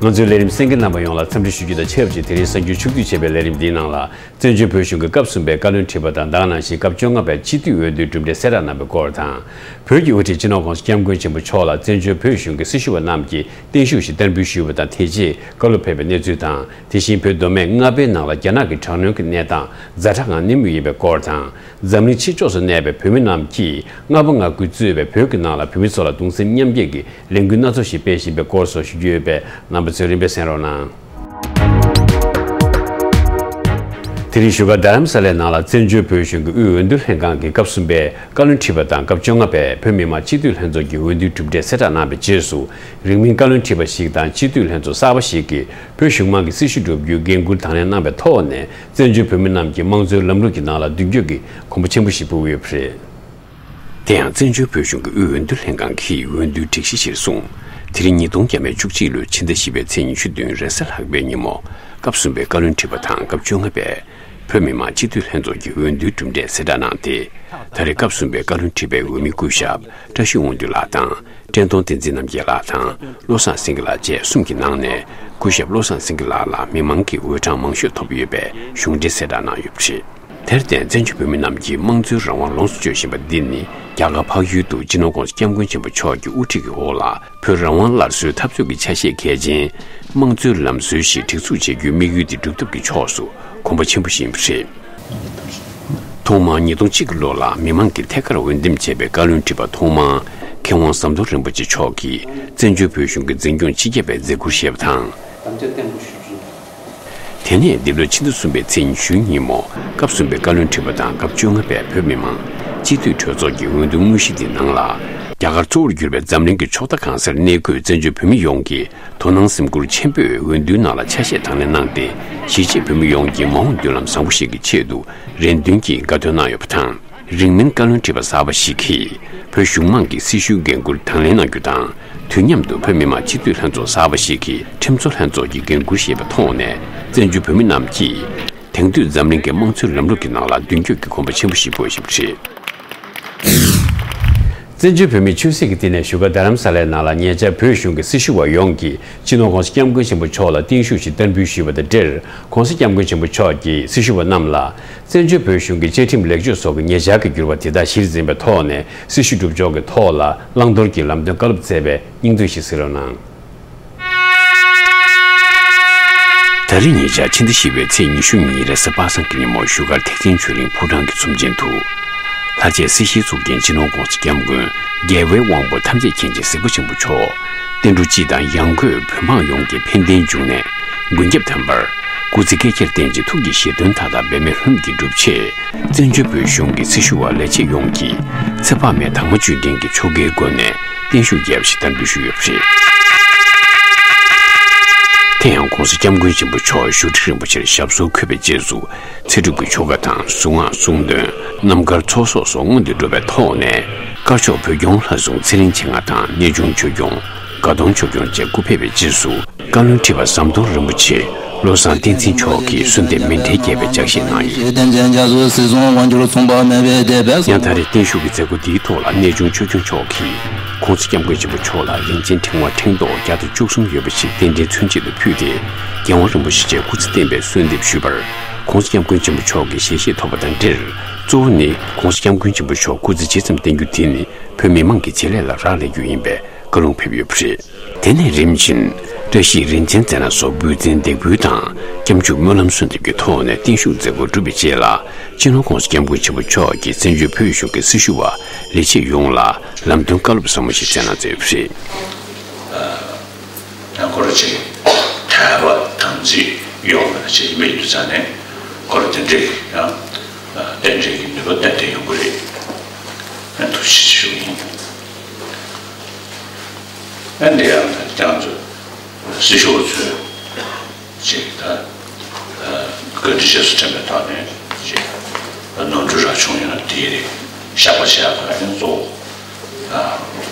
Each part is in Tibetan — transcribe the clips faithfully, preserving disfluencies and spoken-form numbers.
ང་ཚོའི་ལས་རིམ་གསན་མཁན་རྣམ་པ་ཡོངས་ལ་འཚམས་འདྲི་ཞུ་རྒྱུ་དང་ཆབས་ཅིག་དེ་རིང་གསར་འགྱུར་ཕྱོགས་བསྡུས་བྱས་པའི་ལས་རིམ་འདིའི་ནང་ལ། བཙན་བྱོལ་བོད་གཞུང་གི་སྐབས་གསུམ་པའི་བཀའ་བློན་ཁྲི་པ་དང་ད་ག་ནང་བཞིན་སྐབས་བཅོ་ལྔ་པའི་སྤྱི་འཐུས་འོས་བསྡུའི་གྲུབ་འབྲས་གསལ་བསྒྲགས་གནང་བའི་སྐོར་དང་། བོད་ཀྱི་དབུ་ཁྲིད་སྤྱི་ནོར་༸གོང་ས་༸སྐྱབས་མགོན་ཆེན་པོ་མཆོག་ལ་བཙན་བྱོལ་བོད་གཞུང་གི་སྲི་ཞུ་བ་རྣམས་ཀྱིས་བརྟན་བཞུགས་ཤིག་བསྟར་འབུལ་ཞུས་པ་དང་། དེ་རྗེས་བཀའ་སློབ་ཕེབས་པའི་གནས་ཚུལ་དང་། དེ་བཞིན་བོད་མདོ་སྨད་རྔ་པའི་ནང་ལ་རྒྱ་ནག་གི་དྲག་གནོན་གྱི་གནས་སྟངས་ཛ་དྲག་ངང་གནས་མུས་ཡིན་པའི་སྐོར་དང་། འཛམ་གླིང་ཕྱི་ཕྱོགས་སུ་གནས་པའི་བོད་མི་རྣམས་ཀྱིས་རྔ་པ་རྔ་ཁུལ་གཙོས་པའི་བོད་ཀྱི་ནང་ལ་བོད་མི་ཚོ་ལ་གདུང་སེམས་མཉམ་སྐྱེད་ཀྱི་ལས་འགུལ་སྣ་ཚོགས་ཤིག་སྤེལ་བཞིན་པའི་སྐོར་སོགས་ཞུ་རྒྱུ་ཡོད་པས། རྣམ་པ་ཚོས་རིམ་པས་གསན་རོགས་གནང་། དེ་རིང་བཞུགས་སྒར་རྡ་རམ་ས་ལའི་ནང་ལ་བཙན་བྱོལ་བོད་གཞུང་གི་དབུས་འོས་བསྡུ་ལྷན་ཁང་གི་སྐབས་གསུམ་པའི་བཀའ་བློན་ཁྲི་པ་དང་སྐབས་བཅོ་ལྔ་པའི་བོད་མི་མང་སྤྱི་འཐུས་ལྷན་ཚོགས་ཀྱི་འོས་བསྡུའི་གྲུབ་འབྲས་གསལ་བསྒྲགས་གནང་བའི་རྗེས་སུ། རིང་མིན་བཀའ་བློན་ཁྲི་པ་ཞིག་དང་སྤྱི་འཐུས་ལྷན་ཚོགས་གསར་པ་ཞིག་གིས་བོད་གཞུང་མང་གི་སྲི་ཞུ་བསྒྲུབ་རྒྱུའི་འགན་འཁུར་དང་ལེན་གནང་བའི་ཐོག་ནས། བཙན་བྱོལ་བོད་མི་རྣམས་ཀྱིས་དམངས་གཙོའི་ལམ་ལུགས་ཀྱི་ནང་ལ་མདུན་སྐྱོད་ཀྱི་གོམ་པ་ཆེན་པོ་ཞིག་སྤོས་ཡོད་པ་རེད། དེ་ཡང་བཙན་བྱོལ་བོད་གཞུང་གི་དབུས་འོས་བསྡུ་ལྷན་ཁང་གིས་འོས་བསྡུའི་སྒྲིག་གཞི་གཞིར་བཟུང་། དེ་རིང་ཉིས་སྟོང་བརྒྱ་མེད་བཅུ་གཅིག་ལོའི་ཕྱི་ཟླ་བཞི་པའི་ཚེས་ཉི་ཤུ་བདུན་རེས་གཟའ་ལྷག་པའི་ཉིན་མོ། སྐབས་གསུམ་པའི་བཀའ་བློན་ཁྲི་པ་དང་སྐབས་བཅོ་ལྔ་པའི་བོད་མི་མང་སྤྱི་འཐུས་ལྷན་ཚོགས་ཀྱི་འོས་བསྡུའི་གྲུབ་འབྲས་གསལ་བསྒྲགས་གནང་སྟེ། ད་རེས་སྐབས་གསུམ་པའི་བཀའ་བློན་ཁྲི་པའི་འོས་མི་སྐུ་ཞབས་བཀྲ་ཤིས་དབང་འདུས་ལགས་དང་། བཀྲས་མཐོང་བསྟན་འཛིན་རྣམ་རྒྱལ་ལགས་དང་། བློ་བཟང་སེང་གེ་ལགས་བཅས་གསུམ་གྱི་ནང་ནས། སྐུ་ཞབས་བློ་བཟང་སེང་གེ་ལགས་ལ་མི་མང་གིས་འོས་གྲངས་མང་ཤོས་ཐོབ་ཡོད་པའི་གཞུང་འབྲེལ་གསལ་བསྒྲགས་གནང་ཡོད་པ་རེད། དེར་བརྟེན། བཙན་བྱོལ་བོད་མི་རྣམས་ཀྱིས་དམངས་གཙོའི་རང་དབང་ལོངས་སུ་སྤྱོད་བཞིན་པ་འདི་ནི། རྒྱ་གར་འཕགས་ཡུལ་དུ་སྤྱི་ནོར་༸གོང་ས་༸སྐྱབས་མགོན་ཆེན་པོ་མཆོག་གི་དབུ་ཁྲིད་ཀྱི་འོག་ལ། བོད་རང་དབང་སླར་གསོའི་འཐབ་རྩོད་ཀྱི་ཆ་ཤས་གལ་ཆེན། དམངས་གཙོའི་ལམ་སྲོལ་ཞིག་སྒྲིག་འཛུགས་བྱེད་རྒྱུའི་དམིགས་ཡུལ་དེ་སྒྲུབ་ཐབས་ཀྱི་ཕྱོགས་སུ་གོམ་པ་ཆེན་པོ་ཞིག་ཡིན་པ་རེད། ཐོག་མར་ཉིས་སྟོང་གཅིག་གི་ལོ་ལ་མི་མང་གིས་ཐད་ཀར་འོས་འདེམས་བྱས་པའི་བཀའ་བློན་ཁྲི་པ་ཐོག་མར་མཁས་དབང་ཟམ་གདོང་རིན་པོ་ཆེ་མཆོག་གིས་བཙན་བྱོལ་བོད་གཞུང་གི་འཛིན་སྐྱོང་སྤྱི་ཁྱབ་པའི་མཛད་ཁུར་བཞེས་པ་དང་། དེ་ནས་འདི་ལོའི་ཕྱི་ཟླ་གསུམ་པའི་ཚེས་ཉི་ཤུའི་ཉིན་མོ། སྐབས་གསུམ་པའི་བཀའ་བློན་ཁྲི་པ་དང་སྐབས་བཅོ་ལྔ་པའི་བོད་མི་མང་སྤྱི་འཐུས་གྲོས་ཚོགས་ཀྱི་འོས་བསྡུ་དངོས་གཞི་འདི་ནང་ལ། རྒྱ་གར་གཙོ་བོར་གྱུར་པའི་འཛམ་གླིང་གི་ཕྱོགས་མཐའ་གང་སར་གནས་འཁོད་བཙན་བྱོལ་བོད་མི་ཡོངས་ཀྱིས། དོ་སྣང་སེམས་ཁུར་ཆེན་པོས་འོས་བསྡུའི་ནང་ལ་ཆ་ཤས་དང་ལེན་གནང་སྟེ། གཞིས་བྱེས་བོད་མི་ཡོངས་ཀྱི་མ་འོངས་མདུན་ལམ་བཟང་པོ་ཞིག་གི་ཆེད་དུ་རེ་འདུན་གྱིས་དགའ་སྟོན་གནང་ཡོད་པ་དང་། རིང་མིན་བཀའ་བློན་ཁྲི་པ་གསར་པ་ཞིག་གིས་བོད་གཞུང་མང་གི་སྲི་ཞུའི་འགན་འཁུར་དང་ལེན་གནང་རྒྱུ་དང་། དུས་མཉམ་དུ་བོད་མི་མང་སྤྱི་འཐུས་ལྷན་ཚོགས་གསར་པ་ཞིག་གིས་ཁྲིམས་བཟོ་ལྷན་ཚོགས་ཀྱི་འགན་འཁུར་བཞེས་པའི་ཐོག་ནས། བཙན་བྱོལ་བོད་མི་རྣམས་ཀྱིས་དེང་དུས་འཛམ་གླིང་གི་དམངས་གཙོའི་ལམ་ལུགས་ཀྱི་ནང་ལ་མདུན་སྐྱོད་ཀྱི་གོམ་པ་ཆེན་པོ་ཞིག་སྤོས་བཞིན་པ་རེད། བཙན་བྱོལ་བོད་མིའི་ཆོས་སྲིད་ཀྱི་བསྟི་གནས་བཞུགས་སྒར་རྡ་རམ་ས་ལའི་ནང་ལ་ཉེ་ཆར་བོད་གཞུང་གི་སྲི་ཞུ་བ་ཡོངས་ཀྱིས་སྤྱི་ནོར་༸གོང་ས་༸སྐྱབས་མགོན་ཆེན་པོ་མཆོག་ལ་བརྟན་བཞུགས་ཤིག་བསྟར་འབུལ་ཞུས་པ་དང་འབྲེལ། ༸གོང་ས་༸སྐྱབས་མགོན་ཆེན་པོ་མཆོག་གིས་སྲི་ཞུ་བ་རྣམས་ལ། བཙན་བྱོལ་བོད་གཞུང་གི་བཅའ་ཁྲིམས་ལེགས་བཅོས་སོགས་ཀྱི་ཉེ་ཆར་གྱི་འགྱུར་བ་དེ་དག་གཞིར་འཛིན་པའི་ཐོག་ནས་སྲི་ཞུ་སྒྲུབ་ཕྱོགས་ཀྱི་ཐོག་ལ་བླང་དོར་གྱི་ལམ་སྟོན་བཀའ་སློབ་སྩལ་བའི་སྙིང་བསྡུས་ཤིག་གཟིགས་རོགས་གནང་། ད་རེས་ཉེ་ཆར་ཕྱི་ཟླ་བཞི་པའི་ཚེས་ཉི་ཤུ་གཉིས་རེས་གཟའ་པ་སངས་ཀྱི་ཉིན་མོ་བཞུགས་སྒར་ཐེག་ཆེན་ཆོས་གླིང་ཕོ་བྲང་གི་ཚོམས་ཆེན་དུ། ལྷ་རྗེ་སྲིད་ཞིའི་གཙུག་རྒྱན་སྤྱི་ནོར་༸གོང་ས་༸སྐྱབས་མགོན་རྒྱལ་བའི་དབང་པོ་ཐམས་ཅད་མཁྱེན་ཅིང་གཟིགས་པ་ཆེན་པོ་མཆོག་བསྟན་འགྲོ་སྤྱི་དང་ཡང་སྒོས་བོད་འབངས་ཡོངས་ཀྱི་ཕན་བདེའི་འབྱུང་གནས་མགོན་སྐྱབས་དམ་པར་སྐུ་ཚེ་བསྐལ་བརྒྱར་བརྟན་ཅིང་ཐུགས་ཀྱི་བཞེད་དོན་མཐའ་དག་འབད་མེད་ལྷུན་གྱིས་འགྲུབ་ཆེད། བཙན་བྱོལ་བོད་གཞུང་གི་སྲི་ཞུ་བ་ལས་བྱེད་ཡོངས་ཀྱིས་ཚེ་དཔག་མེད་དྭངས་མ་བཅུད་ལྡན་གྱི་ཆོ་གའི་སྒོ་ནས་བརྟན་བཞུགས་རྒྱས་པ་ཞིག་བསྟར་འབུལ་ཞུས་ཡོད་པ་རེད། དེ་ཡང་༸གོང་ས་༸སྐྱབས་མགོན་ཆེན་པོ་མཆོག་བཞུགས་ཁྲི་རིན་པོ་ཆེར་ཞབས་སོར་འཁོད་པའི་རྗེས་སུ། ཚེ་སྒྲུབ་ཀྱི་ཆོ་ག་དང་གཟུངས་སྔགས་གསུང་འདོན། རྣམ་དཀར་ཚོགས་གསོག་སོགས་སྔོན་དུ་འགྲོ་བའི་ཐོག་ནས། དཀར་ཕྱོགས་བོད་སྐྱོང་ལྷ་སྲུང་ཚེ་རིང་མཆེད་ལྔ་དང་གནས་ཆུང་ཆོས་སྐྱོང་དགའ་གདོང་ཆོས་སྐྱོང་བཅས་སྐུ་ཕེབས་པའི་རྗེས་སུ། བཀའ་བློན་ཁྲི་པ་ཟམ་གདོང་རིན་པོ་ཆེ་བློ་བཟང་བསྟན་འཛིན་མཆོག་གིས་གསོལ་འདེབས་མཎྜལ་རྒྱས་པའི་ལྗགས་བཤད་གནང་ཡོད། ཡང་ད་རེས་བརྟན་བཞུགས་ཀྱི་མཛད་སྒོ་འདིའི་ཐོག་ལ་གནས་ཆུང་ཆོས་སྐྱོང་མཆོག་གིས་༸གོང་ས་༸སྐྱབས་མགོན་ཆེན་པོ་མཆོག་ལ་རིན་ཆེན་ཕྲེང་བ་ཕྲེང་རྡོག་བརྒྱ་དང་བཅུ་གསུམ་ཡོད་པ་ཞིག་རྟེན་འབྲེལ་མཚོན་བྱེད་དུ་ཕུལ་ཏེ། རྒྱལ་དབང་རིན་པོ་ཆེ་མཆོག་སྐུ་ཚེ་བརྟན་པའི་གསོལ་འདེབས་ཞུས་པར། ༸གོང་ས་༸སྐྱབས་མགོན་ཆེན་པོ་མཆོག་གིས་ཞལ་བཞེས་ཐོབ་པ་དང་འབྲེལ། གཙོ་བོ་ནི་༸གོང་ས་༸སྐྱབས་མགོན་ཆེན་པོ་མཆོག་སྐུ་ཚེ་ཇི་ཙམ་བརྟན་རྒྱུ་དེ་ནི་བོད་མི་མང་གི་བྱེད་ལས་ལ་རག་ལས་རྒྱུ་ཡིན་པའི་བཀའ་ལུང་ཕེབས་ཡོད་པ་རེད། དེ་ནས་རིམ་བཞིན། བཀྲ་ཤིས་རིན་ཆེན་རྩེ་ནག་སོགས་འབུལ་ཚན་འདེགས་འབུལ་དང་སྐྱབས་འཇུག་སྨོན་ལམ་གསོལ་འདེབས་ཀྱི་ཐོག་ནས་བརྟན་བཞུགས་མཛད་སྒོ་གྲུབ་པའི་རྗེས་ལ། སྤྱི་ནོར་༸གོང་ས་༸སྐྱབས་མགོན་ཆེན་པོ་མཆོག་གིས་བཙན་བྱོལ་བོད་གཞུང་གི་སྲི་ཞུ་བ་ལས་བྱེད་ཡོངས་ལ་ལམ་སྟོན་བཀའ་སློབ་ཟབ་མོ་ཞིག་སྩལ་གནང་མཛད་ཡོད་པ་རེད། ཡང་ཁོ་ར་ཅིག་ཐལ་བ་དམ་ཚིག་ཡོད་པ་ཅིག་ཡིན་པ་ཡིན་དུས་ཙང་ནས། ཁོ་ར་དེ་འདྲའི་ཡང་རྟེན་འབྲེལ་གྱི་ནུས་པ་ཏན་ཏན་ཡོང་གི་རེད། ཡང་ཐུགས་རྗེ་ཆེ་ཞུ་གི་ཡིན། ཡང་འདི་ཡང་ཁྱེད་རང་ཚོ་སྲི་ཞུ་བ་ཚོས་ཅིག་ད་བཀའ་དྲིན་རྗེས་སུ་དྲན་པའི་ཐོག་ནས་ཅིག་ནོར་འཁྲུལ་རག་བྱུང་ཡོད་ན་དེའི་རིགས་བཤགས་པ་བྱེད་ཡག་གི་ཡང་གཙོ་བོ།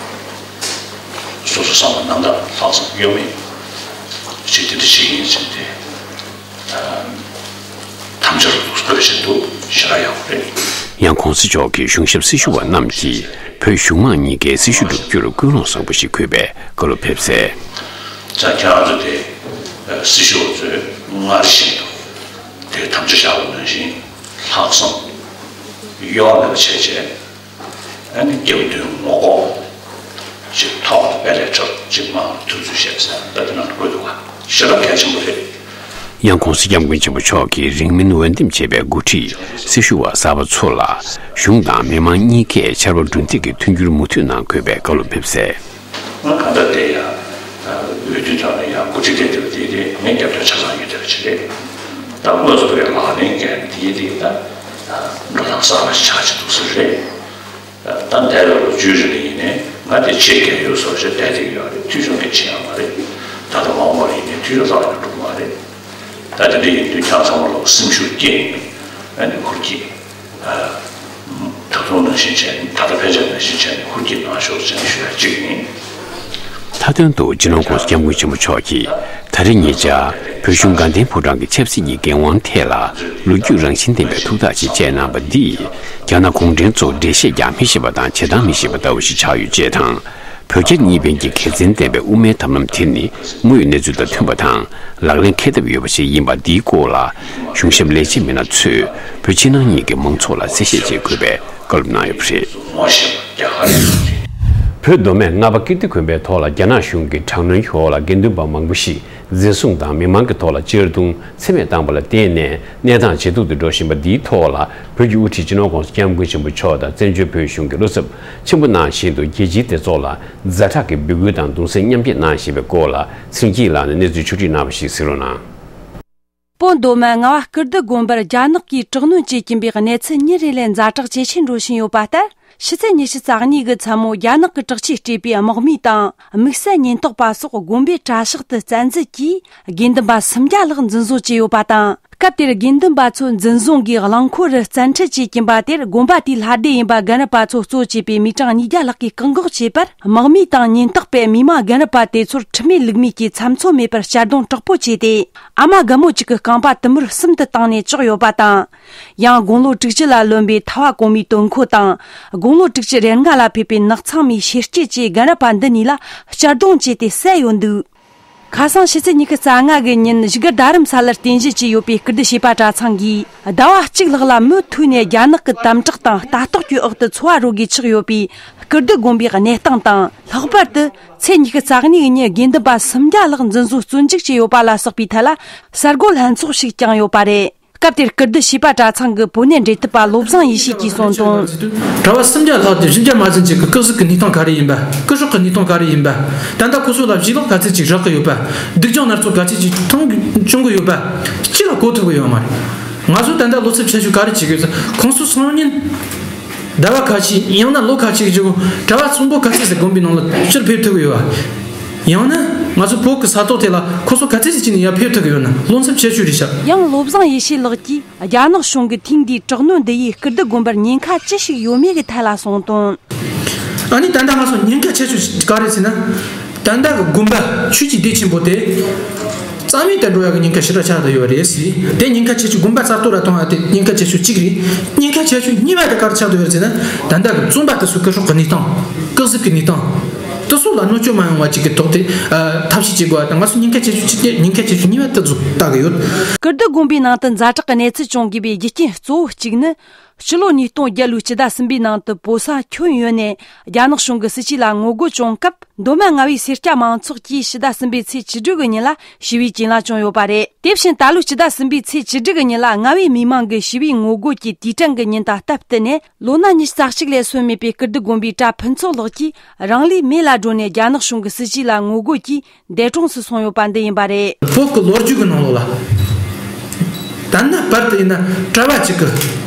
སོ་སོ་བསམ་བློ་རྣམ་དག་ལྷག་བསམ་གཡོ་མེད་ཅིག་དེ་འདྲ་བྱེད་ཀྱི་ཡིན་ཟེར་ཏེ། དམ་བཅའ་རུ་བཀོད་བཞིན་དུ་ཞེ་དྲག་ཡག་པོ་རེད། ཡང་༸གོང་ས་མཆོག་གིས་གཞུང་ཞབས་སྲི་ཞུ་བ་རྣམས་ཀྱིས་བོད་གཞུང་མང་གཉིས་ཀའི་སྲི་ཞུ་བསྒྲུབ་རྒྱུར་ཀུན་སློང་བཟང་པོ་ཞིག་འཁུར་བའི་བཀའ་སློབ་ཕེབས་གསལ། ད་ཁྱེད་རང་ཚོ་དེ་ སྲི་ཞུ་བ་ཚོས་སྔར་བཞིན་དུ་དེ་དམ་བཅའ་བཞག་པ་ནང་བཞིན་ལྷག་བསམ་གཡོ་བ་མེད་པ་བྱས་བྱས། ཨ་ནི་སྐྱབས་མདུན་ངོ་ལྐོག་ཅིག་ཐོག་ཏུ་དཔེ་ལས་འཁྲབ་ཅིག་མང་ཐུབ་ཚུལ་བཤད་ཟེར་ད་དེ་ནང་དུ་བཀོད་འདུག་ག་ཞེ་དྲག་གལ་ཆེན་པོ་རེད། ཡང་༸གོང་ས་༸སྐྱབས་མགོན་ཆེན་པོ་མཆོག་གིས་རིང་མིན་འོས་འདེམས་བྱས་པའི་འགོ་ཁྲིད་སྲི་ཞུ་བ་གསར་པ་ཚོ་ལ་གཞུང་དང་མི་མང་གཉིས་ཀས་ཕྱར་བ་གྲུ་འདེགས་ཀྱི་མཐུན་འགྱུར་མུ་མཐུད་གནང་དགོས་པའི་བཀའ་སློབ་ཕེབས་གསལ། ང་གང་ལྟར་དེ་ཡང་འོས་བསྡུ་ཐོག་ནས་ཡང་འགོ་ཁྲིད་དེ་དེ་དེ་ངས་རྒྱབ་སྐྱོར་ཆ་ཚང་ཡོད་བསྡད་པ་ཅིག་རེད། ད་དངོས་སུ་བའི་ལག་ལེན་འགན་དེ་དེ་ད་འགྲོ་སྟངས་གསར་པ་ཞིག་ཆགས་ཀྱི་འདུག་ས་རེད། ད་འདས་པའི་ལོ་བཅུའི་རིང་ལ་ཡིན་ནའི་ང་དེ་ཆེད་རྒན་ཡོལ་སོགས་ཞེས་བསྡད་བསྡད་ཀྱི་ཡོད་རེད། འཐུས་ཤོར་གྱི་ཆེད་ཡང་མ་རེད། ད་ལྟ་མ་འོངས་པར་ཡིན་ནའི་འཐུས་ཤོར་ལྷག་ཡང་འགྲོ་གི་མ་རེད། ད་དེ་འདྲ་ཡིན་དུས་ཁྱེད་ཚང་མ་ལོག་སེམས་ཤུགས་སྐྱེད་ཨ་ནི་ཧུར་གྱིས་ད་དུང་ནང་བཞིན་བྱས་ནས་ད་ལྟ་ཕལ་ཆེར་ནང་བཞིན་བྱས་ནས་ཧུར་གྱིས་གནང་ཤོག་ཅེས་ཞུ་ཡ་གཅིག་ཡིན། མཐའ་དོན་དུ་སྤྱི་ནོར་༸གོང་ས་༸སྐྱབས་མགོན་ཆེན་པོ་མཆོག་གིས་ད་རེས་ཉེ་ཆར་བོད་གཞུང་དགའ་ལྡན་ཕོ་བྲང་གི་ཆབ་སྲིད་ཀྱི་འགན་དབང་ཐད་ལ་ལོ་རྒྱུས་རང་བཞིན་ལྡན་པའི་ཐུགས་ཐག་ཅིག་བཅད་གནང་པ་འདིས་རྒྱ་ནག་གུང་ཁྲན་ཚོ་འགྲེལ་བཤད་རྒྱག་མི་ཤེས་པ་དང་བྱེད་སྟངས་མི་ཤེས་པ་ལྟ་བུ་ཞིག་ཆགས་ཡོད་ཅེས་དང་། བོད་རྒྱ་གཉིས་ཕན་གྱི་དགེ་མཚན་ལྡན་པའི་དབུ་མའི་ཐབས་ལམ་དེ་ནི་དངོས་ཡོད་གནས་ཚུལ་དང་མཐུན་པ་དང་ལག་ལེན་འཁེལ་ཐབས་ཡོད་པ་ཞིག་ཡིན་པ་འདིའི་སྐོར་ལ་གཞུང་ཞབས་ལས་བྱེད་མི་སྣ་ཚོས་བོད་ཕྱི་ནང་གཉིས་ཀྱི་མང་ཚོགས་ལ་གསལ་བཤད་བྱེད་དགོས་པའི་བཀའ་སློབ་གནང་ཡོད་པ་རེད། བོད་མདོ་སྨད་རྔ་པ་ཀིརྟི་དགོན་པའི་ཐོག་ལ་རྒྱ་ནག་གཞུང་གིས་དྲག་གནོན་ཡོད་ལ་དགེ་འདུན་པ་མང་པོ་ཞིག་འཛིན་བཟུང་དང་མི་མང་གི་ཐོག་ལ་གཅར་རྡུང་། འཚེ་མེད་བཏང་པ་ལ་བརྟེན་ནས་གནས་སྟངས་ཇེ་སྡུག་ཏུ་འགྲོ་བཞིན་པ་འདིའི་ཐོག་ལ་བོད་ཀྱི་དབུ་ཁྲིད་སྤྱི་ནོར་༸གོང་ས་༸སྐྱབས་མགོན་ཆེན་པོ་མཆོག་དང་བཙན་བྱོལ་བོད་གཞུང་གི་བློ་འཚབ་ཆེན་པོ་གནང་བཞིན་དུ་རྒྱལ་སྤྱིའི་སྡེ་ཚོགས་ལ་ཛ་དྲག་གི་འབོད་སྐུལ་དང་གདུང་སེམས་མཉམ་སྐྱེད་གནང་བཞིན་པའི་སྐོར་ལ་ཚེ་རིང་སྐྱིད་ལགས་ནས་གནས་ཚུལ་ཕྱོགས་སྒྲིག་གནང་བ་ཞིག་གཟིགས་རོགས་གནང་། བོད་མདོ་སྨད་རྔ་བ་ཀིརྟི་དགོན་པར་རྒྱ་ནག་གིས་དྲག་གནོན་བྱེད་ཀྱིན་པའི་གནས་ཚུལ་ཉིན་རེ་ལས་ཛ་དྲག་ཇེ་ཆེར་འགྲོ་བཞིན་ཡོད་པ་ལྟར། ཕྱི་ཚེས་ཉི་ཤུ་རྩ་གཉིས་ཀྱི་མཚན་མོ་རྒྱ་ནག་གི་དྲག་ཆས་སྤྲས་པའི་དམག་མི་དང་དམིགས་བསལ་ཉེན་རྟོག་པ་སོགས་དགོན་པའི་གྲྭ་ཤག་ཏུ་བཙན་འཛུལ་གྱིས་དགེ་འདུན་པ་སུམ་བརྒྱ་ལྷག་འཛིན་བཟུང་བྱས་ཡོད་པ་དང་། སྐབས་དེར་དགེ་འདུན་པ་ཚོ་འཛིན་བཟུང་གིས་རླངས་འཁོར་རུ་བཙན་ཁྲིད་བྱེད་ཀྱིན་པ་དེར་དགོན་པ་དེའི་ལྷ་སྡེ་ཡིན་པ་རྒན་རབས་པ་ཚོ་གཙོ་བྱས་པའི་མི་གྲངས་ཉིས་བརྒྱ་ལྷག་གིས་བཀག་འགོག་བྱས་པར། དམག་མི་དང་ཉེན་རྟོག་པས་མི་མང་རྒན་རབས་པ་དེ་ཚོར་ཁྲིམས་མེད་ལུགས་མེད་ཀྱིས་ཚབ་མཚོན་མེད་པར་གཅར་རྡུང་དྲག་པོ་བྱས་ཏེ། ཨ་མ་རྒན་མོ་གཅིག་གི་རྐང་པ་དུམ་བུར་གསུམ་དུ་བཏང་ནས་བཅག་ཡོད་པ་དང་། ཡང་དགུང་ལོ་དྲུག་ཅུ་ལ་ལོན་པའི་ཐ་བ་གོང་མའི་དོན་ཁོ་དང་། དགུང་ལོ་དྲུག་ཅུ་རེ་ལྔ་ལ་ཕེབས་པའི་ནག་ཚང་མའི་ཤེར་སྐྱིད་ཅེས་རྒན་རབས་པ་འདི་གཉིས་ལ་གཅར་རྡུང་བྱས་ཏེ་བསད་ཡོད་འདུག་ཁ་སང་ཕྱི་ཚེས་ཉི་ཤུ་རྩ་ལྔ་གི་ཉིན་བཞུགས་སྒར་རྡ་རམ་ས་ལར་རྟེན་གཞི་བྱས་ཡོད་པའི་སྐུལ་འདེད་བྱེས་པ་གྲྭ་ཚང་གིས་ཟླ་བ་གཅིག་ལྷག་ལ་མུ་མཐུད་ནས་རྒྱ་ནག་གི་དམ་དྲག་དང་ལྟ་རྟོག་གི་འོག་ཏུ་འཚོ་བ་རོལ་དགོས་ཆགས་ཡོད་པའི་སྐུལ་འདེད་དགོན་པའི་གནས་སྟངས་དང་། ལྷག་པར་དུ་ཚེས་ཉི་ཤུ་རྩ་གཉིས་ཉིན་དགེ་འདུན་པ་སུམ་བརྒྱ་ལྷག་འཛིན་བཟུང་བཙོན་འཇུག་བྱས་ཡོད་པ་ལ་སོགས་པའི་ཐད་ལ་གསར་འགོད་ལྷན་ཚོགས་ཤིག་བསྐྱངས་ཡོད་པ་རེད། སྐབས་དེར་སྐུལ་འདེད་བྱེས་པ་གྲྭ་ཚང་གི་བོད་གནས་འབྲེལ་མཐུད་པ་བློ་བཟང་ཡེ་ཤེས་ཀྱིས་གསུངས་དོན། གྲྭ་པ་སུམ་བརྒྱ་ལྷག་གིས་བཞི་བརྒྱ་མ་ཟིན་ཅིག་གི་སྐུ་གཟུགས་ཀྱི་གནས་སྟངས་ག་རེ་ཡིན་པ། སྐུ་སྲོག་གི་གནས་སྟངས་ག་རེ་ཡིན་པ། ད་ལྟ་ཁོ་ཚོ་ལ་བྱིས་སློག་ག་ཚད་ཅིག་རག་གི་ཡོད་པ། སྡུག་སྦྱོང་སྣ་ཚོགས་ག་ཚད་ཅིག་མཐོང་གི་བྱུང་གི་ཡོད་པ། སྤྱི་ལ་གོ་ཐུབ་གི་ཡོད་མ་རེད། ང་ཚོ་ད་ལྟ་བློ་འཚབ་ཆེ་ཤོས་ག་རེ་བྱེད་དགོས་ཟེར། ཁོང་ཚོ་སང་ཉིན་ཟླ་བ་ཁ་ཤས་ཡང་ན་ལོ་ཁ་ཤས་ཀྱི་གྲྭ་པ་གསོན་པོ་ག་ཚད་ཟིག་དགོན་པའི་ནང་ལ་ཕྱིར་ཕེབས་ཐུབ་གི་ཡོད་པ། ཡང་ན་ང་ཚོ་བོད་ཀྱི་ས་ཐོག་དེ་ལ་ཁོ་ཚོ་ག་ཚད་ཟིག་བྱས་ནས་ཡར་ཕེབས་ཐུབ་གི་ཡོད་ན་བློ་འཚབ་ཆེ་ཤོས་རེད་ཤག་ཡང་བློ་བཟང་ཡེ་ཤེས་ལགས་ཀྱིས། རྒྱ་ནག་གཞུང་གིས་ཐེངས་འདིའི་དྲག་གནོན་འདི་ཡིས་སྐུལ་འདེད་དགོན་པར་ཉེན་ཁ་ཅི་ཞིག་ཡོད་མེད་ཀྱི་ཐད་ལ་གསུངས་དོན། ཨ་ནི་ད་ལྟ་ང་ཚོ་ཉེན་ཁ་ཆེ་ཤོས་ག་རེ་ཟེར་ན། ད་ལྟ་གི་དགོན་པ་ཆོས་ཀྱི་སྡེ་ཆེན་པོ་དེ་རྩ་མེད་དུ་འགྲོ་ཡག་གི་ཉེན་ཁ་ཞེ་དྲག་ཆགས་བསྡད་ཡོད་རེད་ཟེར། དེ་ཉེན་ཁ་ཆེ་ཤོས་དགོན་པ་གསར་གཏོད་ར་གཏོང་ཡག་དེ་ཉེན་ཁ་ཆེ་ཤོས་གཅིག་རེད། ཉེན་ཁ་ཆེ་ཤོས་གཉིས་པ་དེ་ག་རེ་ཆགས་བསྡད་ཡོད་རེད་ཟེར་ན། ད་ལྟ་གི་བཙོན་པ་དེ་ཚོ་སྐུ་སྲོག་གི་གནས་སྟངས། སྐུ་གཟུགས་ཀྱི་གནས་སྟངས། དེ་ཚོ་ལ་གནོད་སྐྱོན་མ་ཡོང་བ་ཅིག་གི་ཐོག་དེ་ཨ་ཐབས་ཤེས་བྱེད་དགོས་པ་དང་། ང་ཚོ་ཉེན་ཁ་ཆེ་ཤོས་གཅིག་དེ་ཉེན་ཁ་ཆེ་ཤོས་གཉིས་པ་དེ་ཚོ་ལྟ་གི་ཡོད། སྐུལ་འདེད་དགོན་པའི་ནང་དུ་ཛ་དྲག་གི་གནས་ཚུལ་བྱུང་དགོས་པའི་རྒྱུ་རྐྱེན་གཙོ་བོ་གཅིག་ནི། ཕྱི་ལོ་ཉིས་སྟོང་བརྒྱད་ལོའི་ཕྱི་ཟླ་གསུམ་པའི་ནང་དུ་བོད་ས་ཁྱོན་ཡོངས་ནས་རྒྱ་ནག་གཞུང་གི་སྲིད་བྱུས་ལ་ངོ་རྒོལ་བྱུང་སྐབས། མདོ་སྨད་རྔ་བའི་སེར་སྐྱ་མང་ཚོགས་ཀྱིས་ཕྱི་ཟླ་གསུམ་པའི་ཚེས་བཅུ་དྲུག་གི་ཉིན་ལ་ཞི་བའི་བྱིན་རླབས་བྱུང་ཡོད་པ་རེད། དེ་བཞིན་ད་ལོའི་ཕྱི་ཟླ་གསུམ་པའི་ཚེས་བཅུ་དྲུག་གི་ཉིན་ལ་རྔ་བའི་མི་མང་གིས་ཞི་བའི་ངོ་རྒོལ་གྱི་དུས་དྲན་གྱི་ཉིན་དང་སྟབས་བསྟུན་ནས། ལོ་ན་ཉི་ཤུ་རྩ་གཅིག་ལས་སོན་མེད་པའི་སྐུལ་འདེད་དགོན་པའི་གྲྭ་ཕུན་ཚོགས་ལགས་ཀྱིས་རང་ལུས་མེ་ལ་སྒྲོན་ནས་རྒྱ་ནག་གཞུང་གི་སྲིད་བྱུས་ལ་ངོ་རྒོལ་གྱིས་འདས་གྲོངས་སུ་སོང་ཡོད་པ་འདི་ཡིན་པ་རེད། བོད་ཀྱི་ལོ་རྒྱུས་ཀྱི་ནང་ལོགས་ལ། ད་ནས་བར་དུ་ཡིན་ན་གྲྭ་པ་གཅིག་གིས་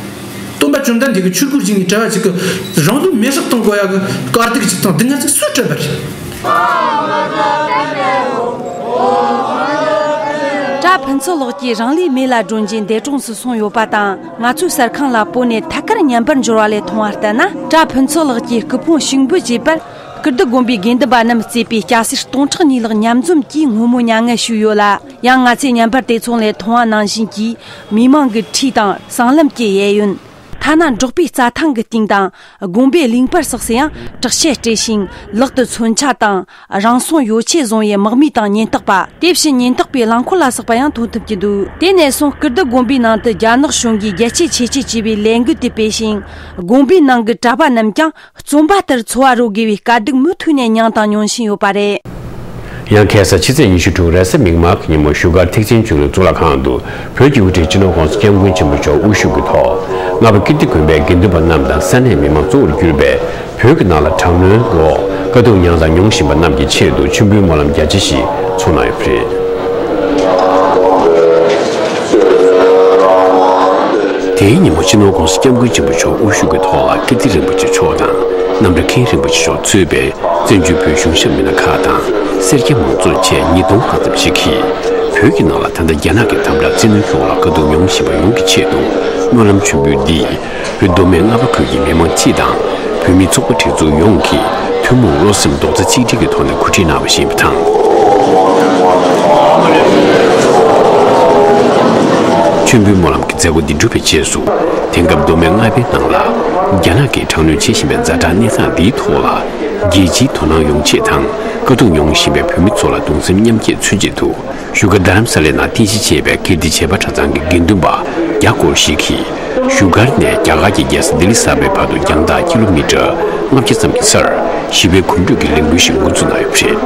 སྟོན་པ་བཅོམ་ལྡན་འདས་ཀྱི་ཆོས་སྐུར་བཞེངས་ནས་གྲྭ་པ་གཅིག་གིས་རང་ལུས་མེར་སྲེག་གཏོང་དགོས་ཡག་གི་དཀའ་སྡུག་ཅིག་དང་སྡུག་བསྔལ་ཅིག་སུས་སྤྲད་པ་རེད། གྲྭ་ཕུན་ཚོགས་ལགས་ཀྱིས་རང་ལུས་མེ་ལ་སྒྲོན་རྗེས་འདས་གྲོངས་སུ་སོང་ཡོད་པ་དང་། ང་ཚོའི་གསར་ཁང་ལ་བོད་ནས་ཐད་ཀར་ཉམས་པར་འབྱོར་བ་ལས་མཐོང་བ་ལྟར་ན། གྲྭ་ཕུན་ཚོགས་ལགས་ཀྱིས་སྐུ་ཕུང་ཕྱུག་འབུལ་བྱས་པར་སྐུ་བསྡུ་དགོན་པའི་དགེ་འདུན་པ་རྣམས་གཙོས་པའི་སྐྱ་སེར་སྟོང་ཕྲག་གཉིས་ལྷག་མཉམ་འཛོམས་ཀྱིས་སྔོན་མོ་མྱ་ངན་ཞུས་ཡོད་ལ། ཡང་ང་ཚོས་བརྙན་པར་དེ་ཚོ་ལས་མཐོང་བ་ནང་བཞིན་གྱི་མི་མང་གི་ཁྲིད་དང་སྲང་ལམ་གྱི་གཡས་གཡོན། ཐ་ན་འབྲོག་པའི་རྩྭ་ཐང་གི་སྟེང་དང་། དགོན་པའི་ལུང་པར་སོགས་སུ་ཡང་དྲག་ཆས་སྤྲས་ཤིང་། ལག་ཏུ་མཚོན་ཆ་དང་། རང་སྲུང་ཡོ་ཆས་བཟུང་བའི་དམག་མི་དང་ཉེན་རྟོག་པ། དེ་བཞིན་ཉེན་རྟོག་པའི་རླངས་འཁོར་ལ་སོགས་པ་ཡང་མཐོང་ཐུབ་ཀྱི་འདུག་དེ་ནས་བཟུང་ཀིརྟི་དགོན་པའི་ནང་དུ་རྒྱ་ནག་གཞུང་གིས་རྒྱལ་གཅེས་ཆེ་བསྐྱེད་ཅེས་པའི་ལས་འགུལ་དེ་སྤེལ་ཞིང་། དགོན་པའི་ནང་གི་གྲྭ་པ་རྣམས་ཀྱང་བཙོན་པ་ལྟར་འཚོ་བ་རོལ་དགོས་པའི་དཀའ་སྡུག་མུ་མཐུད་ནས་མྱངས་དང་མྱོང་བཞིན་ཡོད་པ་རེད། ཡང་ཁ་སང་ཕྱི་ཚེས་ཉི་ཤུ་དྲུག་རེས་གཟའ་མིག་དམར་གྱི་ཉིན་མོ་བཞུགས་སྒར་ཐེག་ཆེན་ཆོས་ལུགས་གཙུག་ལག་ཁང་དུ་བོད་ཀྱི་དབུ་ཁྲིད་སྤྱི་ནོར་༸གོང་ས་༸སྐྱབས་མགོན་ཆེན་པོ་མཆོག་དབུ་བཞུགས་ཀྱི་ཐོག་རྔ་པ་ཀིརྟི་དགོན་པའི་དགེ་འདུན་པ་རྣམས་དང་ས་གནས་མི་མང་གཙོ་བོར་གྱུར་པའི་བོད་ཀྱི་ནང་ལ་དྲག་གནོན་འོག་དཀའ་སྡུག་མྱངས་དང་མྱོང་བཞིན་པ་རྣམས་ཀྱི་ཆེད་དུ་མཆོད་འབུལ་སྨོན་ལམ་རྒྱ་ཆེ་ཞིག་ཚོགས་གནང་ཡོད་པ་རེད། དེའི་ཉིན་མོ་སྤྱི་ནོར་༸གོང་ས་༸སྐྱབས་མགོན་ཆེན་པོ་མཆོག་དབུ་བཞུགས་ཀྱི་ཐོག་ལ་ཀིརྟི་རིན་པོ་ཆེ་མཆོག་དང་རྣམ་གྲྭ་མཁན་རིན་པོ་ཆེ་མཆོག་གཙོས་པའི་བཙན་བྱོལ་བོད་གཞུང་ཞབས་མི་སྣ་ཁག་དང་སེར་སྐྱ་མང་ཚོགས་བཅས་ཉིས་སྟོང་ལྷག་ཙམ་ཞིག་གིས་བོད་ཀྱི་ནང་ལ་ད་ལྟ་རྒྱ་ནག་གི་དམ་དྲག་བཙན་གནོན་ཁྱོན་ལ་དཀའ་སྡུག་མྱོང་བཞིན་པ་ཡོངས་ཀྱི་ཆེད་དུ་སྨོན་ལམ་མཆོད་འབུལ་འདི་བོད་མདོ་སྨད་རྔ་པ་ཁུལ་གྱི་མི་མང་སྤྱི་དང་བོད་མིའི་ཚོགས་པ་སྒྲིག་འཛུགས་ཡོངས་ཀྱིས་ཐུན་མོང་བློ་སེམས་རྡོག་རྩ་གཅིག་སྒྲིལ་གྱི་ཐོག་ནས་གོ་སྒྲིག་གནང་བ་ཞིག་ཡིན་པ་དང་། མཆོད་འབུལ་སྨོན་ལམ་གྱི་མཛད་སྒོ་འདི་གྲུབ་པའི་རྗེས་སུ་དེང་སྐབས་མདོ་སྨད་རྔ་པའི་ནང་ལ་རྒྱ་ནག་གིས་དྲག་གནོན་བྱེད་བཞིན་པའི་ཛ་དྲག་གནས་སྟངས་འདིའི་ཐོག་ལ་རྒྱལ་སྤྱིའི་དོ་སྣང་ཡོང་ཆེད་དང་དཀའ་སྡུག་མྱོང་བཞིན་པའི་བོད་མི་ཚོ་ལ་གདུང་སེམས་མཉམ་སྐྱེད་མཚོན་ཆེད་དུ། བཞུགས་སྒར་རྡ་རམ་ས་ལའི་ནང་རྟེན་གཞི་བྱས་པའི་ཀིརྟི་བྱེས་པ་གྲྭ་ཚང་གི་དགེ་འདུན་པ་བརྒྱ་སྐོར་ཞིག་གིས་བཞུགས་སྒར་ནས་རྒྱ་གར་གྱི་རྒྱལ་ས་ལྡི་ལི་གསར་པའི་བར་དུ་རྒྱང་ཐག་ཀི་ལོ་མི་ཊར་ལྔ་བརྒྱ་ཙམ་གྱི་སར་ཞི་བའི་གོམ་བགྲོད་ཀྱི་ལས་འགུལ་ཞིག་འགོ་འཛུགས་གནང་ཡོད་པ་རེད།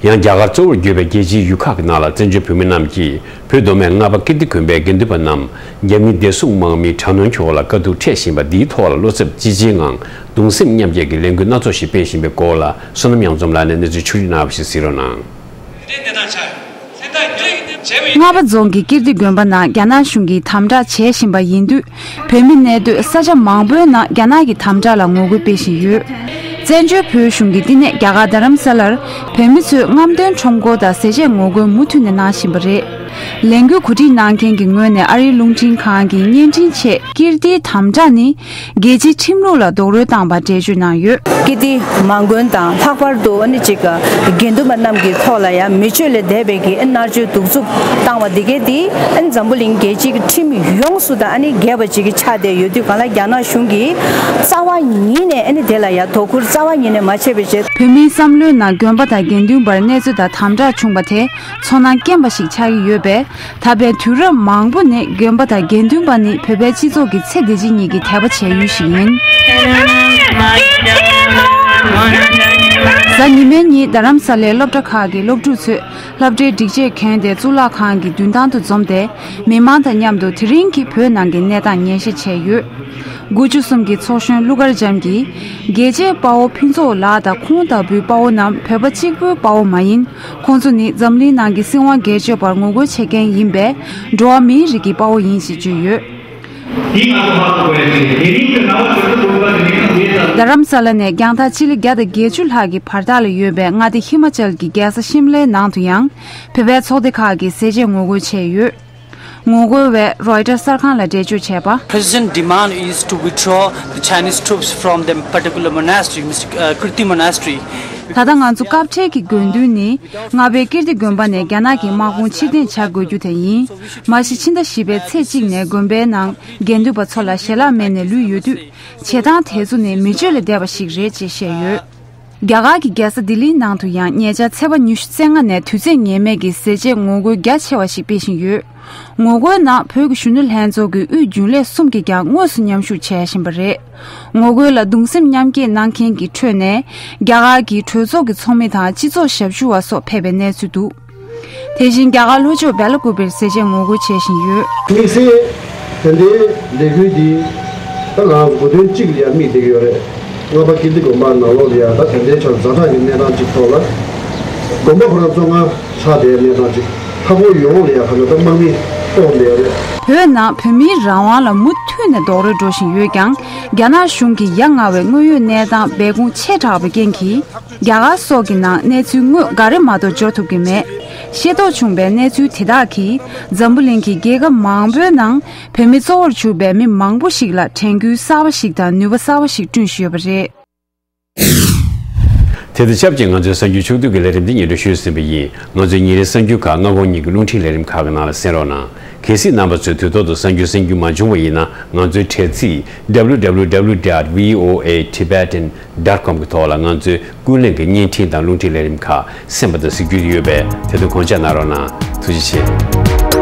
ཡང་རྒྱ་གར་གཙོ་བོར་གྱུར་པའི་རྒྱལ་སྤྱིའི་ཡུལ་ཁག་གི་ནང་ལ་བཙན་བྱོལ་བོད་མི་རྣམས་ཀྱིས་བོད་མདོ་སྨད་རྔ་པ་ཀིརྟི་དགོན་པའི་དགེ་འདུན་པ་རྣམས་རྒྱ་མིའི་བདེ་སྲུང་དམག་མིའི་དྲག་གནོན་འོག་ལ་དཀའ་སྡུག་འཕྲད་བཞིན་པ་འདིའི་ཐོག་ལ་བློ་འཚབ་ཅི་ཆེའི་ངང་གདུང་སེམས་མཉམ་སྐྱེད་ཀྱི་ལས་འགུལ་སྣ་ཚོགས་ཤིག་སྤེལ་བཞིན་པའི་སྐོར་ལ་བསོད་ནམས་གཡང་འཛོམས་ལགས་ནས་གནས་ཚུལ་ཕྱོགས་བསྒྲིགས་གནང་བ་ཞིག་གཟིགས་རོགས་གནང་། རྔ་པ་རྫོང་གི་ཀིརྟི་དགོན་པ་ནང་རྒྱ་ནག་གཞུང་གིས་དམ་དྲག་བྱེད་བཞིན་པ་ཡིན་དུས། བོད་མི་གནས་སྡོད་ས་ཆ་མང་པོའི་ནང་རྒྱ་ནག་གི་དམ་དྲག་ལ་ངོ་རྒོལ་སྤེལ་བཞིན་ཡོད། བཙན་བྱོལ་བོད་གཞུང་གི་བསྟི་གནས་རྒྱ་གར་རྡ་རམ་ས་ལར་བོད་མི་ཚོས་རྔམ་སྟོན་ཁྲོམ་སྐོར་དང་ཟས་བཅད་ངོ་རྒོལ་མུ་མཐུད་ནས་གནང་བཞིན་པ་རེད། ལས་འགུལ་གོ་སྒྲིག་གནང་མཁན་གྱི་ངོས་ནས་ཨ་རིའི་རླུང་འཕྲིན་ཁང་གི་བརྙན་འཕྲིན་ཆེད་ཀིརྟིའི་དམ་དྲག་ནི། རྒྱལ་སྤྱིའི་ཁྲིམས་ལུགས་ལ་རྡོག་རོལ་བཏང་བར་འགྲེལ་བརྗོད་གནང་ཡོད། ཀིརྟི་མ་དགོན་དང་ལྷག་པར་དུ་ཨ་ནི་ཅིག་དགེ་འདུན་པ་རྣམས་ཀྱི་ཐོག་ལ་ཡང་མི་སྤྱོད་ལས་འདས་པའི་གི་མནར་གཅོད་གདུག་རྩུབ་བཏང་བ་འདི་གས་དེ་ཨ་ནི་འཛམ་བུ་གླིང་རྒྱལ་སྤྱིའི་གི་ཁྲིམས་ཡོངས་སུ་དང་ཨ་ནི་འགལ་བ་ཅིག་གི་ཆགས་བསྡད་ཡོད་དུས་གང་ལ་རྒྱ་ནག་གཞུང་གིས་རྩ་བ་ཉིད་ནས་ཨ་ནི་དེ་ལ་ཡང་དོ་ཁུར་རྩ་བ་ཉིད་ནས་མ་བྱས་པའི་རྗེས། བོད་མིའི་བསམ་བློའི་ནང་དགོན་པ་དང་དགེ་འདུན་པར་གནས་ཚུལ་དང་དམ་དྲག་བྱུང་བ་དེ་ཚོར་སྣང་སྐྱེན་པ་ཞིག་ཆགས་ཀྱི་ཡོད་པས། ད་ཕན་དུས་རབས་མང་པོ་ནས་དགོན་པ་དང་དགེ་འདུན་པ་ནི་བོད་པའི་སྤྱི་ཚོགས་ཀྱི་ཚེ་འདི་ཕྱི་གཉིས་ཀྱི་དད་པ་བྱ་ཡུལ་ཞིག་ཡིན། གཟའ་ཉི་མའི་ཉིན་རྡ་རམ་ས་ལའི་སློབ་གྲྭ་ཁག་གི་སློབ་ཕྲུག་ཚོས་སློབ་གྲྭའི་སྒྲིག་ཆས་གྱོན་ཏེ་གཙུག་ལག་ཁང་གི་མདུན་ཐང་དུ་འཛོམས་ཏེ། མི་མང་དང་མཉམ་དུ་དེ་རིང་གི་བོད་ནང་གི་གནས་སྟངས་ཉན་བཤད་བྱས་ཡོད། དགུ་བཅུ་གསུམ་གྱི་ཚོགས་གཞོན་ཀླུ་མཁར་བྱམས་ཀྱིས། རྒྱལ་གཅེས་དཔའ་བོ་ཕུན་ཚོགས་ལགས་དང་ཁོང་ལྟ་བུའི་དཔའ་བོ་རྣམས་བོད་པ་གཅིག་པུའི་དཔའ་བོ་མ་ཡིན། ཁོང་ཚོ་ནི་འཛམ་གླིང་ནང་གི་སྲིད་དབང་སྒེར་གཅོད་པར་ངོ་རྒོལ་བྱེད་མཁན་ཡིན་པས། འགྲོ་བ་མིའི་རིགས་ཀྱི་དཔའ་བོ་ཡིན་ཞེས་བརྗོད་ཡོད། རྡ་རམ་ས་ལ་ནས་རྒྱང་ཐག་ཆི་ལི་བརྒྱ་དང་བརྒྱད་ཅུ་ལྷག་གི་བར་ཐག་ལ་ཡོད་པའི་མངའ་སྡེ་ཧི་མ་ཅལ་གྱི་རྒྱལ་ས་ཤིམ་ལའི་ནང་དུ་ཡང་། བོད་པའི་ཚོགས་སྡེ་ཁག་གིས་ཟས་བཅད་ངོ་རྒོལ་བྱས་ཡོད། ངོ་རྒོལ་བས་རོའི་ཊར་གསར་ཁང་ལ་འགྲེལ་བརྗོད་བྱས་པ། President demand is to withdraw the Chinese troops from the particular monastery, Mister, uh, Kirti Monastery. ད་ལྟ་ང་ཚོ་སྐབས་འཕྲལ་གྱི་དགོས་འདུན་ནི། རྔ་པའི་ཀིརྟི་དགོན་པ་ནས་རྒྱ་ནག་གི་དམག་དཔུང་ཕྱིར་འཐེན་བྱ་དགོས་རྒྱུ་དེ་ཡིན། མ་གཞི་ཕྱི་ཟླ་བཞི་པའི་ཚེས་གཅིག་ནས་དགོན་པའི་ནང་དགེ་འདུན་པ་ཚོ་ལ་ཞལ་ལག་མེད་ནས་ལུས་ཡོད་དུས། བྱེད་སྟངས་དེ་ཚོ་ནི་མི་སྤྱོད་ལས་འདས་པ་ཞིག་རེད་ཅེས་བཤད་ཡོད། རྒྱ་གར་གྱི་རྒྱལ་ས་ལྡི་ལིའི་ནང་དུ་ཡང་ཉེ་ཆར་ཚེས་པ་ཉི་ཤུ་རྩ་ལྔ་ནས་དུས་ཚོད་ངེས་མེད་ཀྱི་ཟས་བཅད་ངོ་རྒོལ་རྒྱ་ཆེ་བ་ཞིག་སྤེལ་བཞིན་ཡོད། ངོ་རྒོལ་ནང་བོད་ཀྱི་གཞོན་ནུ་ལྷན་ཚོགས་ཀྱི་དབུས་རྒྱུན་ལས་གསུམ་གྱིས་ཀྱང་དངོས་སུ་མཉམ་ཞུགས་བྱས་བཞིན་པ་རེད། ངོ་རྒོལ་ལ་གདུང་སེམས་མཉམ་སྐྱེད་གནང་མཁན་གྱི་ཁྲོད་ནས། རྒྱ་གར་གྱི་གྲོས་ཚོགས་ཀྱི་ཚོགས་མི་དང་སྤྱི་ཚོགས་ཞབས་ཞུ་བ་སོགས་ཕེབས་པའི་གནས་ཚུལ་འདུག་དེ་བཞིན་རྒྱ་གར་ལྷོ་ཕྱོགས་སྦེ་ལ་ཀུ་པེར་ཟས་བཅད་ངོ་རྒོལ་བྱེད་བཞིན་ཡོད། དམིགས་བསལ་དེ་འདྲའི་ལས་འགུལ་འདི་ད་ང་གོ་དོན་གཅིག་ལ་ཡང་དམིགས་བསྡད་ཀྱི་ཡོད་རེད། རྔ་པ་ཀིརྟི་དགོན་པ་ནང་ལོགས་ལ་ཡང་ད་དེ་འདྲའི་ཆར་ཛ་དྲག་གི་གནས་སྟངས་གཅིག་ཐོག་ལ། དགོན་པ་ཁོ་རང་བཙོན་ཁང་ཆགས་བསྡད་གནས་སྟངས་གཅིག་མཐའ་འཁོར་ཡོངས་ལ་ཡང་ག་ལ་ད་དམག་མི་གཏོང་བསྡད་ཡོད་རེད། བོད་ནང་བོད་མིའི་རང་དབང་ལ་མུ་མཐུད་ནས་རྡོག་རོལ་འགྲོ་བཞིན་ཡོད་ཀྱང་། རྒྱ་ནག་གཞུང་གིས་ཡ་ང་བའི་དངོས་ཡོད་གནས་སྟངས་སྦས་སྐུང་ཆེ་དྲགས་པའི་རྐྱེན་གྱིས། རྒྱ་གར་སོགས་ཀྱི་ནང་གནས་ཚུལ་དངོས་འགའ་རེ་མ་གཏོགས་འབྱོར་ཐུབ་ཀྱི་མེད། ཤེས་རྟོགས་བྱུང་བའི་གནས་ཚུལ་དེ་དག་གིས་འཛམ་བུ་གླིང་གི་རྒྱལ་ཁབ་མང་པོའི་ནང་བོད་མི་གཙོ་བོར་གྱུར་པའི་མི་མང་པོ་ཞིག་ལ་དྲན་སྐུལ་གསར་པ་ཞིག་དང་ནུས་པ་གསར་པ་ཞིག་བསྐྲུན་བཞིན་ཡོད་པ་རེད། དེ་དང་ཆབས་ཅིག་ང་ཚོའི་གསར་འགྱུར་ཕྱོགས་བསྡུས་ཀྱི་ལས་རིམ་འདི་སྙན་སྒྲོན་ཞུས་ཟིན་པ་ཡིན། ང་ཚོའི་ཉིན་རེའི་གསར་འགྱུར་ཁག་སྔ་དགོང་ཉིན་གྱི་རླུང་འཕྲིན་ལས་རིམ་ཁག་གི་ནང་ལ་གསན་རོགས་གནང་། གལ་སྲིད་རྣམ་པ་ཚོས་དུས་ཐོག་ཏུ་གསར་འགྱུར་གསན་རྒྱུ་མ་བྱུང་བ་ཡིན་ན། ང་ཚོའི་དྲ་ཚིགས་W W W dot V O A Tibetan dot com གི་ཐོག་ལ་ང་ཚོའི་ཀུན་གླེང་གི་བརྙན་འཕྲིན་དང་རླུང་འཕྲིན་ལས་རིམ་ཁག་གསན་པ་དང་གཟིགས་རྒྱུ་ཡོད་པས། དེ་དུས་དགོངས་འཇགས་གནང་རོགས་གནང་། ཐུགས་རྗེ་ཆེ།